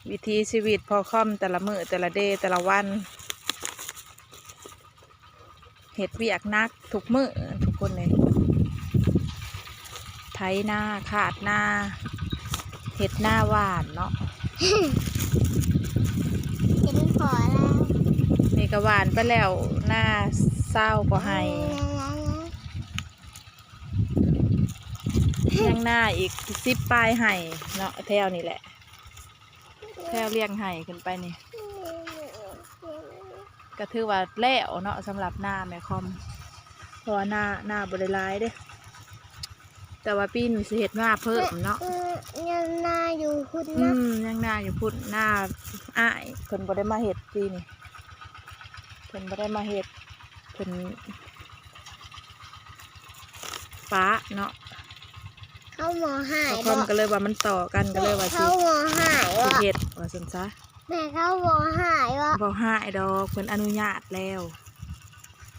ວິຖີຊີວິດພໍ່ຄອມແຕ່ລະມື້ແຕ່ລະເດແຕ່ລະວັນ ເຮັດວຽກໜັກທຸກມື້ທຸກຄົນເລີຍ ໄຖນາ ຄາດນາ ເຮັດນາຫວ່ານເນາະ ເຫັນພໍແລ້ວ ນີ້ກໍຫວ່ານໄປແລ້ວ ນາຊາວກວ່າໄຮ່ ຍັງນາອີກສິບປາຍໄຮ່ເນາະ ແຖວນີ້ແຫຼະ ແຖວລຽງໄຮ່ຂຶ້ນໄປນີ້ ກໍຖືວ່າແລ້ວເນາະ ສຳລັບນາແມ່ຄອມ ເພາະວ່ານາ ນາບໍ່ໄດ້ຫຼາຍເດ້ ແຕ່ວ່າປີນີ້ຊິເຮັດນາເພີ່ມເນາະ ຍັງນາຢູ່ພຸ້ນເນາະ ອືມ ຍັງນາຢູ່ພຸ້ນ ນາອ້າຍເພິ່ນບໍ່ໄດ້ມາເຮັດປີນີ້ ເພິ່ນບໍ່ໄດ້ມາເຮັດ ເພິ່ນປະເນາະ ເຮົາບໍ່ຮ້າຍ ພໍ່ຄອມກໍເລີຍວ່າມັນຕໍ່ກັນ ກໍເລີຍວ່າຊິ ເຮົາບໍ່ຮ້າຍ ຊິເຮັດວ່າຊັ້ນຊະ ແມ່ເຮົາບໍ່ຮ້າຍ ບໍ່ຮ້າຍດອກ ເພິ່ນອະນຸຍາດແລ້ວ